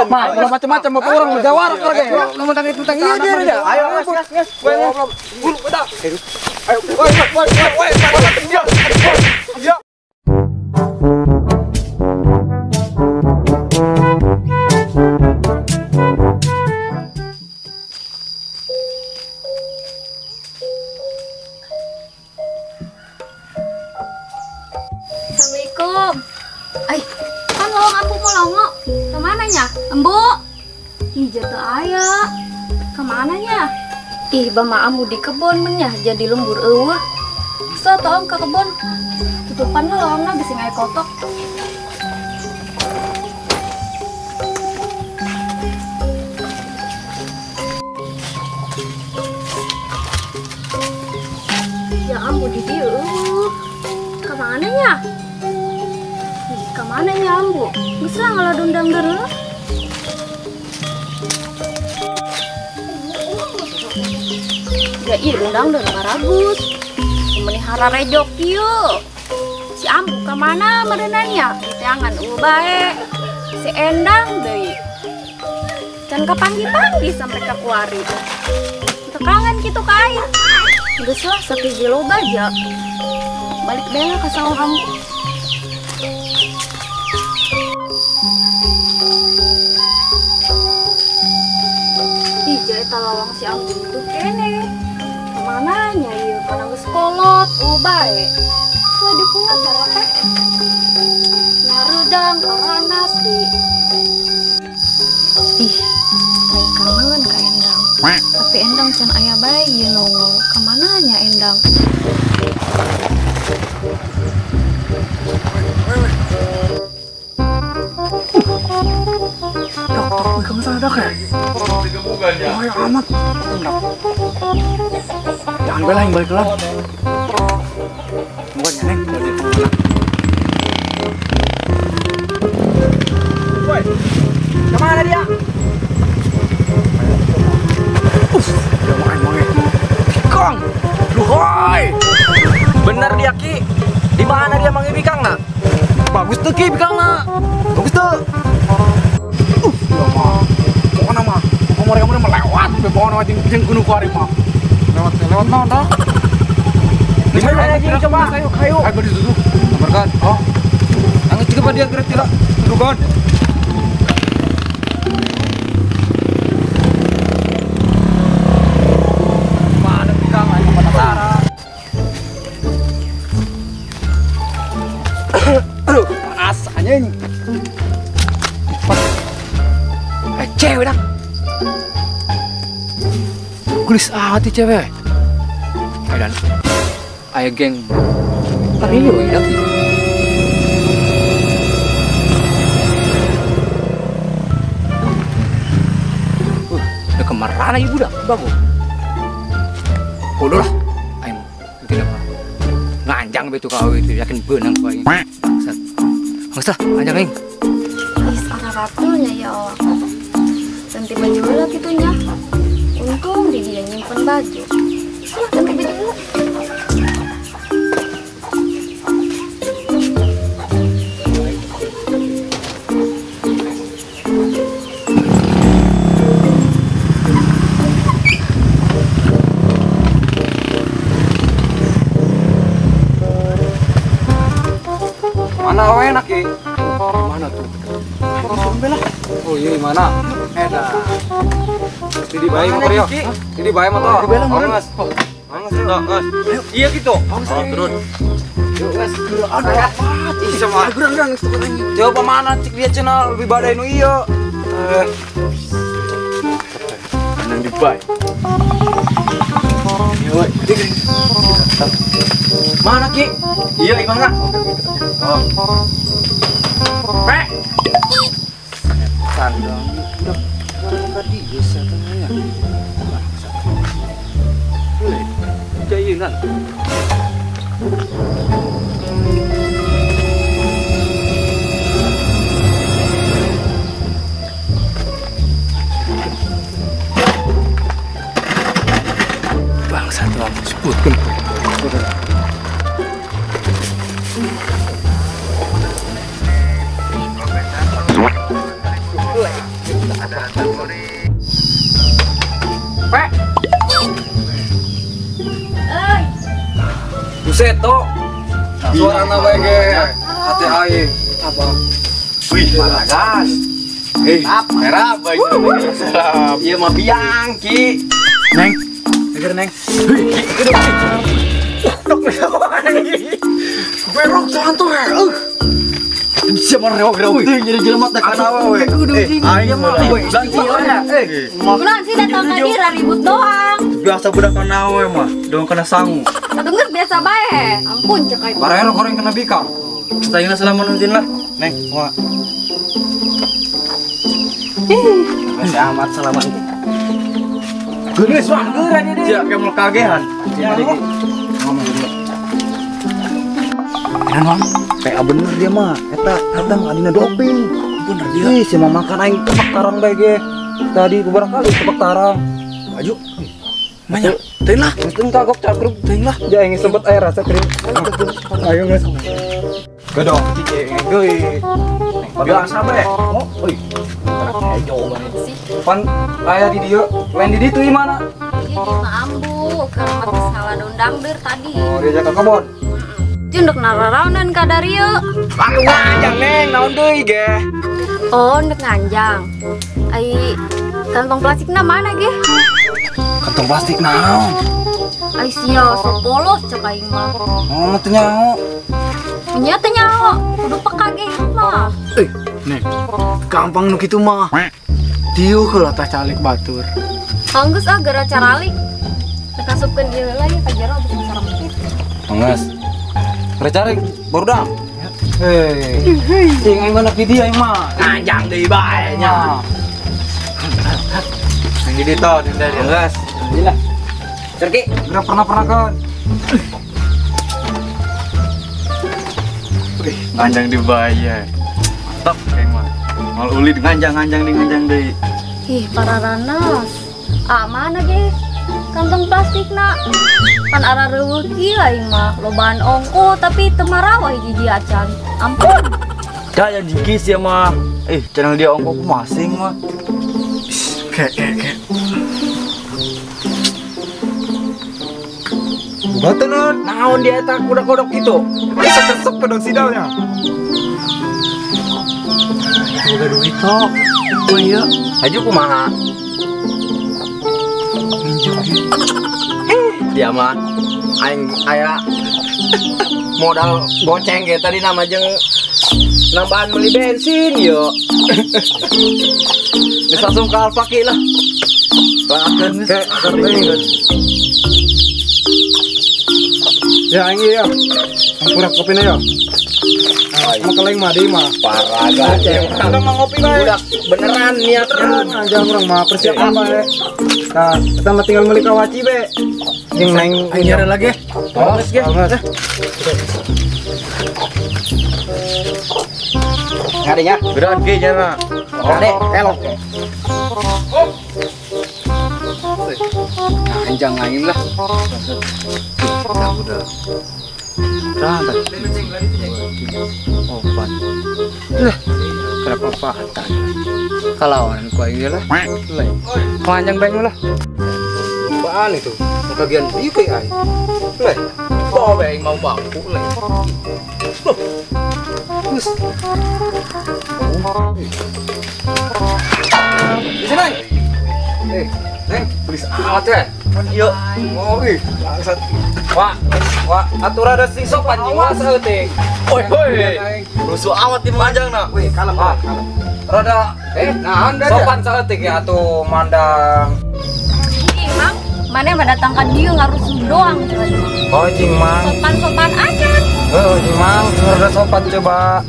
Mah, ulah macam-macam bapak orang jawara karena. Lu mentang iya dia. Ayo, gas, gas. Bulu beda. Ayo, woi, woi, woi, woi. Ya. Assalamualaikum. Ay, kan lowong ambu mau longo. Kemana nya? Ambu? Ih, jatuh aya. Kemana nya? Ih, bama ambu di kebon menyah jadi lembur eueuh. So, tolong ke kebon. Tutupan lah lowongna bisi ngae kotok. Ya ambu di dieu eueuh. Kemana nya? Kemana nya ambu? Geus lah ngaladundang deuleu. Ya iya dundang deuleu maragus. Melihara rejok kieu. Si ambu kemana merenanya? Diteangan eueuh bae. Si Endang deui. Can kapanggih-panggih sampai ka kuari. Teu kangen kitu ka aing. Geus lah sakiji loba aja. Balik bae lah ka sawah ambu. Ih, eta lawang si ambu tuh kene. Kemana nya ieu? Kana geus kolot, eueuh bae. Tuh di kuat apa? Nareudang, karanas deui. Ih, aing kangen ka Endang. Tapi Endang can aya bae ieu nongol. Kamana nya Endang? Dok, kamu salah dok ya? Oh ya amat. Jangan bela yang balik lah. Bukan neng. Woi, kemana dia? Uff, dia main main. Bikang, luhai. Bener dia Ki. Di mana dia manggil bikang nak? Bagus tuh Ki bikang nak. Bagus tuh. Ya mah, pokoknya mah, pokoknya mah lewat, pokoknya mah jeung gunung kuari mah. Lewat, lewat naon dah? Di mana lagi coba? Ayo, ayo. Ayo duduk. Berkan. Oh. Angin juga dia gerak tidak. Dudukan. Mana bikang ayo penasaran. Aduh, panas anjing. Cewek dah. Gelis hati cewek. Ayo dan. Ayo geng. Tadi yo ya. Udah kemana ibu dah? Bagus. Bodoh lah. Ayo, tidak apa. Nganjang betul kau itu, yakin benang kau ini. Bangsat. Bangsat, anjang ini. Ih, ratulnya ya Allah. Ganti baju lah gitunya. Untung di dia nyimpen baju. Lah ganti baju dulu. Mana enak Ki? Mana tuh? Oh iya mana? Dah. Jadi bae motor yo. Jadi bae motor. Oh, Mas. Mas. Iya gitu. Oh, turun. Yuk, Mas. Ada. Ih, sama. Gerang-gerang Coba mana cik dia channel lebih badai nu iya. Nang di bae. Yo, Mana Ki? Iya, gimana? Oh. Pe. Sandang. Udah tadi ya setannya. Jainan. Bangsa tuh sebutkan. Pe. Euy. Buset to. Suarana bae ge. Hati aing. Apa? Wih, malagas. Merah baik. Iya mah biang Ki. Neng. Deger Neng. Berok santu ya. Siapa rewok-rewok teuing jadi jelema teh kana we. Aing mah Kunaon sih datang ka dieu ribut doang. Biasa budak kana we mah, dong kana sangu. Atuh geus biasa bae. Ampun cek aing. Barero goreng kena bikang. Setayuna selama nuntin lah. Neng, wah. Masih amat selamat. Geus wah geura dia. Sia kayak mau kagehan. Ngomong dulu. Enak, PA bener dia mah. Eta kadang adina doping. Bener dia. Ih, si mah makan aing tepak tarang bae ge. Tadi beberapa kali tepak tarang. Aju. Banyak. Teuing lah. Teuing kagok cakruk teuing lah. Ja aing sempet air rasa kering. Ayo geus. Gedong cicing deui. Biasa bae. Oh, euy. Hejo banget. Pan aya di dieu, lain di ditu mana? Iya di mah ambu, keur mah salah dondangdeur tadi. Oh, dia jaga kebon. Ndek nararaunan ka darieu. Aku nganjang Neng, naon deui ge? Oh, ndek nganjang. Ai kantong plastikna mana ge? Kantong plastik naon? Ai sia sok polos cek aing mah. Oh, teu nyaho. Nya teu nyaho, kudu peka ge mah. Neng, gampang nu kitu mah. Dieu heula tah calik batur. Anggeus ah geura caralik. Rek asupkeun ieu heula ye ka jero geus sarempit. Anggeus. Recari baru. Hei, cing aing mana di dia aing mah. Nganjang deui bae nya. Yang di ditu dari geus. Alhamdulillah. Cerki, udah pernah-pernah kan. Wih, nganjang di bae. Mantap aing mah. Mal ulid nganjang-nganjang deui nganjang deui. Ih, pararanas. Ah, mana ge? Kantong plastik nak. Pan arah reueuh kieu aing mah, lobaan ongko tapi teu marawa hiji-hiji acan. Ampun. Dah yang jigis ya mah. Channel dia ongko masing mah. Ke. Buka non, naon dia eta kudak-kodok gitu. Kesek-kesek kedok sidalnya. Boga duit tok. Oh iya, aju kumaha? Minjem ge. Dia mah aing aya modal goceng ge tadi nama jeung nambahan beli bensin yo. Geus langsung ka Alfa ki lah. Lakeun geus. Ya aing ieu ya. Kurang kopina ya. Mau keleng mah deui mah. Parah gaceng. Urang mah ngopi bae. Budak beneran niatnya. Anjang urang mah persiapan bae. Nah, kita mah tinggal meuli kawaci be. Jeung neng aing nyari lagi. Oh, geus ge. Ngadenya, beran ge nya. Ngade, elok. Anjang aing lah. Kita udah. Berapa? Opat. Lah, kenapa opatan? Kalawan ku aing lah. Lah. Panjang banyu lah. Apaan itu? Kagian ieu ke aing. Lah, bawa aing mau bangku lah. Loh. Terus. Di sini. Neng, tulis amat ya. Iya. Oh, ih, bangsat. Wah, wah, atuh rada sing sopan jeung mah saeutik. Oi, oi. Rusuh amat di manjang na. Wih, kalem, kalem. Rada naon da sopan saeutik ya atuh mandang. Ih, Mang, mana mah datang ka dieu ngarusuh doang. Oh, cing Mang. Sopan-sopan aja. Oh, cing Mang, rada sopan coba.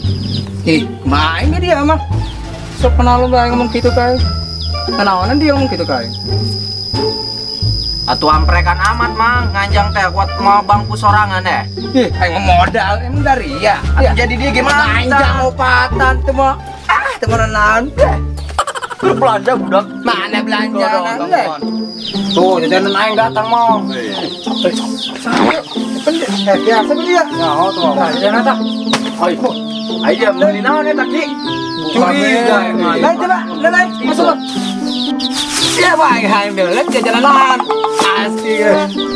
Ih, main dia mah. Sopan lu bae ngomong kitu kae. Kenaonan dia ngomong kitu kae. Atuh amprekan amat Mang, nganjang teh kuat mau bangku sorangan eh. Ih, aing modal emang dari ya. Atuh jadi dia gimana? Nganjang opatan teh mah. Ah, teh mah naon teh. Lu belanja budak. Mana belanja teh? Tuh, jajanan aing datang mau. Biasa beli ya. Ya, oh tuh. Nah, jajanan tah. Ayo. Ayo dia beli naon eta Ki? Curiga. Lain coba, lain masuk. Ya baik, hai belet jalanan. Pasti.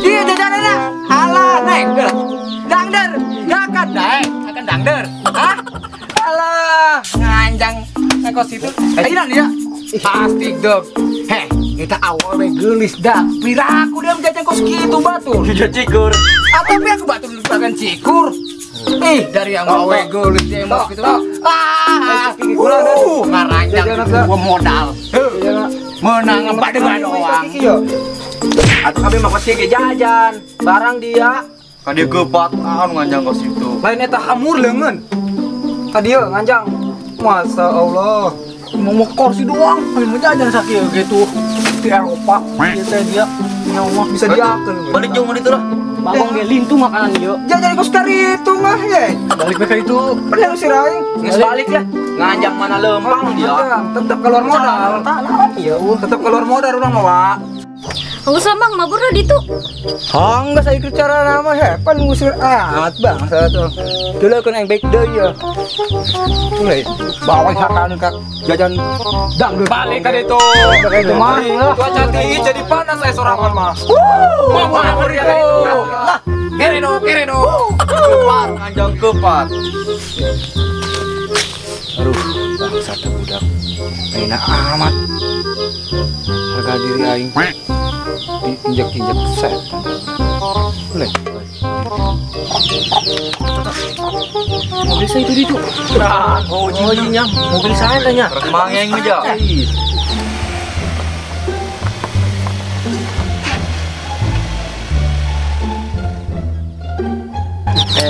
Iya jajanan. Alah, naik der. Dangder, gak akan naik, akan dangder. Hah? Alah, nganjang kos itu. Ayo dia. Pasti dong. Heh, kita awal we geulis dah. Piraku dia jajan kos kitu batur. Jajan cikur. Atau tapi aku batur makan cikur. Ih, dari yang awe geulis dia mau gitu. Ah, ngaranjang gua modal. Menang empat dengan doang. Atau kami mau kos kieu jajan. Barang dia. Ka dia gepat anu nganjang kos itu. Lain eta hamur leungeun. Ka dia nganjang. Masa Allah. Mau kursi doang, mau jajan sakieu gitu. Di Eropa, ieu teh dia nyawa bisa diakeun. Balik jauh itu lah. Bagong ge lintu makanan ieu. Jajan kos kari itu mah ye. Balik ke itu. Bener si Raing. Geus balik lah. Nganjang mana lempang dia. Tetap keluar modal. Tetap keluar modal urang mah, Wak. Enggak usah Mang, mabur lah ditu. Oh, enggak saya ikut cara nama hepan ngusir amat bang satu. Dulu kan yang baik deh ya. Mulai bawa hakan kak jajan dangdut. Balik kan itu. Itu mah. Cuaca tinggi jadi panas saya sorangan mah. Mau mabur ya itu. Lah, kere do. Kepat nganjang kepat. Aduh, bangsat budak. Enak amat. Harga diri aing diinjak-injak setan. Boleh. Mobil saya itu itu. Nah, oh jinya mobil saya tanya. Mangeng aja.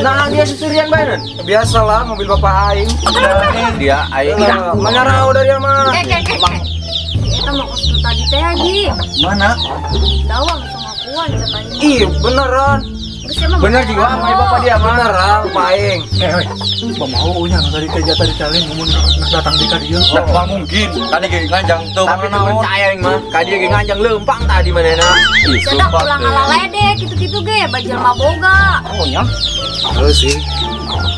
Nah, dia susurian bae. Biasalah mobil bapak aing. Dia aing. Mana rau dari mah. Eta mah kos tadi teh Haji. Mana? Dawa langsung ngakuan katanya. Ih, beneran. Bener juga sama bapak dia beneran, Pak aing. Eh, mau nya tadi teh jatah dicalin mun datang di ka dieu. Nah, mungkin tadi ge nganjang teu. Tapi percaya aing mah, ka dieu ge nganjang leumpang tadi manehna. Ih, sumpah. Pulang ala ledek kitu-kitu ge bajal maboga. Oh nya. Heuh sih.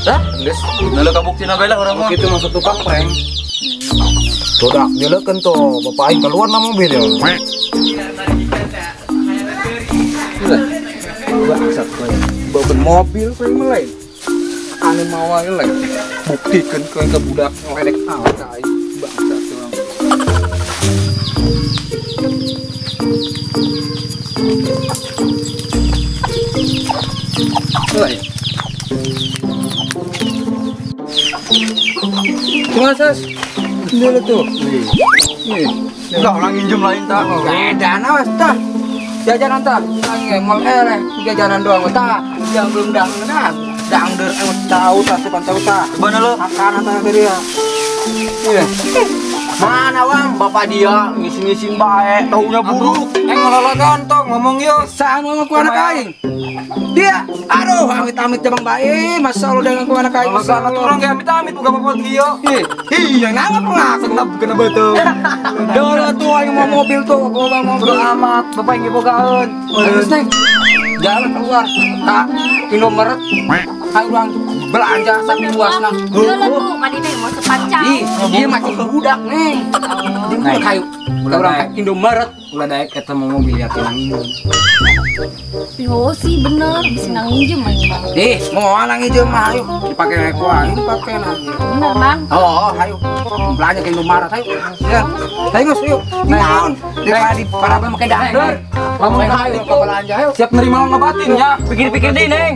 Dah, geus. Neuleuh ka buktina bae lah urang mah. Kitu masuk tukang prank. Tuh dak nyeleukeun tuh, bapak aing keluar na mobil ya. Bangsat kowe. Bawakeun mobil kowe mah lain. Anu mawa lain. Buktikeun kowe ke budak ngeledek amat ka aing. Bangsat urang. Lain. Kumaha sas? Dulu tuh. Nih. Lah orang nginjem lain tah. Edan awas tah. Jajanan tah. Ngemol eleh jajanan doang tah. Yang belum dang dah. Dangder tahu tah sukan tahu tah. Mana lo? Makanan tah dia. Iya. Mana wang bapak dia ngisi-ngisin bae, taunya buruk. Ngelologan tong ngomong yuk. Saan ngomong ku anak aing. Dia, aduh amit-amit jabang bae, masa Allah dengan ku anak aing. Masa Allah orang ge amit-amit buka bapak kieu. Ih, yang nangap ngaku senap kena betul. Dolo tuh aing mau mobil tuh, bawa mobil amat, bapak yang bogaeun. Terus neng, jalan keluar ka Indomaret. Ayo urang belanja saking luasna. Dolo tuh kadine mau sepancang. Ih, dia masih budak neng. Dia kayu. Urang ka Indomaret. Ulah daek eta mau mobil ya nang minum. Yo sih bener, bisa nang minjem aing mah. Ih, mau nang minjem mah ayo dipake ku aing dipake lagi. Bener, Bang. Oh, ayo. Belanja ke Indomaret ayo. Ya. Ayo geus yuk. Naon? Daripada di paraban make dangder. Lamun ayo ke belanja ayo. Siap nerima ngebatin ya. Pikir-pikir deui, Neng.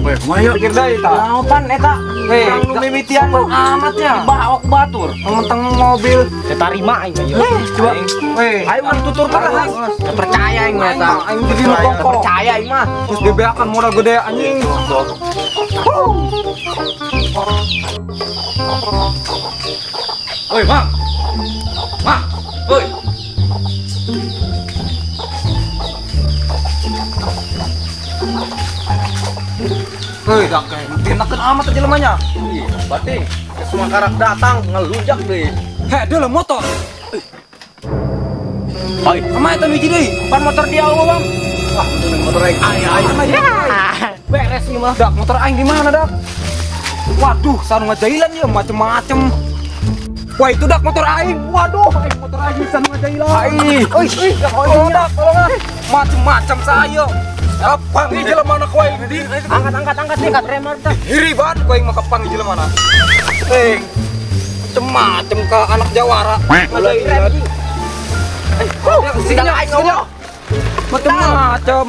Weh, kumaha yuk? Pikir deui tah. Naon pan eta? Weh, mimitian amatnya. Baok batur. Menteng mobil. Terima aing ayo. Coba. Weh, ayo mah tuturkan lah. Percaya aing mah eta. Aing jadi nu kongko. Percaya aing mah. Terus dibeakan modal gede anjing. Woi, Mang. Mang. Woi. Hei, dak enakeun amat aja lemahnya. Iya, berarti semua karak datang ngelunjak deh. Heh, dia lah motor. Oi, kemana itu hiji deui? Pan motor dia eueuh, Bang. Wah, motor aing. Ay, ay. Beres ieu mah. Dak, motor aing di mana, Dak? Waduh, sarung ngajailan ya macem-macem. Wah itu dak motor aing. Waduh, aing motor aing bisa ngajailah. Ai. Oi, tolong dak, tolong ah. Macem-macam saya. Apa nih jelema mana kowe di? Angkat nih kat rem tah. Hiri banget kowe mah kepang jelema mana. Ting. Macem-macem ke anak jawara. Ngajailah. Sini aing ngomong. Macem-macem.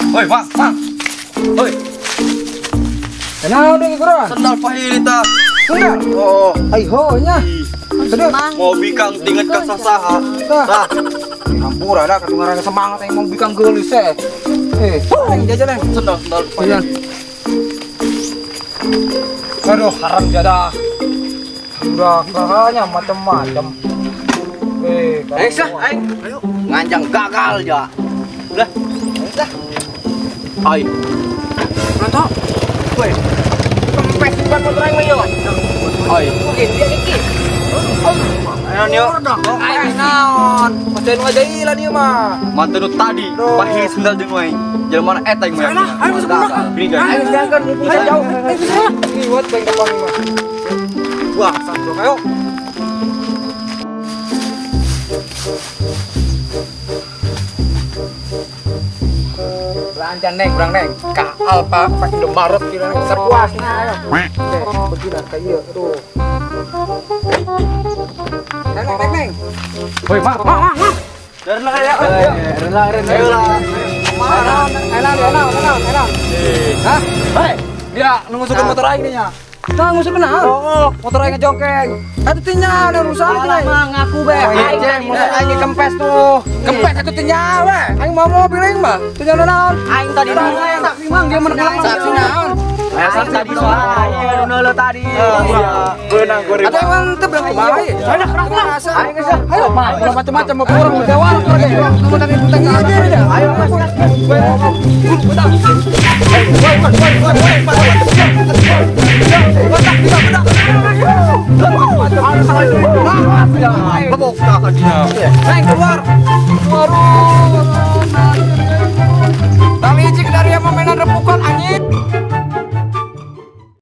Oi, Bang, Bang. Oi. Kenapa dong kurang? Sendal pahili ta. Sendal. Oh, ai ho nya. Mau bikang tinget ka sasaha. Tah. Hampura dah katungaran semangat yang mau bikang geulis eh. Eh, jajan neng. Sendal pahili. Aduh, haram jadah. Udah kakaknya macem-macem. Eh, sah, aing. Ayo. Nganjang gagal ja. Udah. Sah. Ai. Nonton. Woi. Kempes ban motor aing mah yo. Ai. Oke, dia iki. Ayo yo. Aing naon? Macan ngajailah dia mah. Manteu nu tadi, pahili sendal jeung aing. Jelema eta aing mah. Ayo masuk budak. Ayo jangan mumpung saya jauh. Liwat bae depan mah. Wah, sandok ayo. Belanja neng, kurang neng. Ka Alfa, Pak Indomaret kira neng sepuasnya ayo. Oke, begini kayak iya tuh. Neng, neng, neng. Woi, mak, mak, mak. Renang ya. Renang, renang. Mana? Enak, enak, enak, enak. Hah? Hei, dia nunggu motor aing nih nya. Nah, ngusuk kenal. Oh, motor aing ngejongkeng. Atuh tinya ada urusan teh. Mah ngaku be. Aing motor aing kempes tuh. Kempes atuh tinya we. Aing mau mobil aing mah. Tinya naon? Aing tadi naon? Saksi mang dia menang saksi naon? Aing tadi soalnya ieu nu leuleuh tadi. Beunang gua riba. Atuh emang teu beunang kumaha ieu? Ayo keras lah. Aing geus. Ayo mah macam-macam mau urang jawab urang ge. Utang-utang aja. Ayo mas. Neng keluar. Waduh.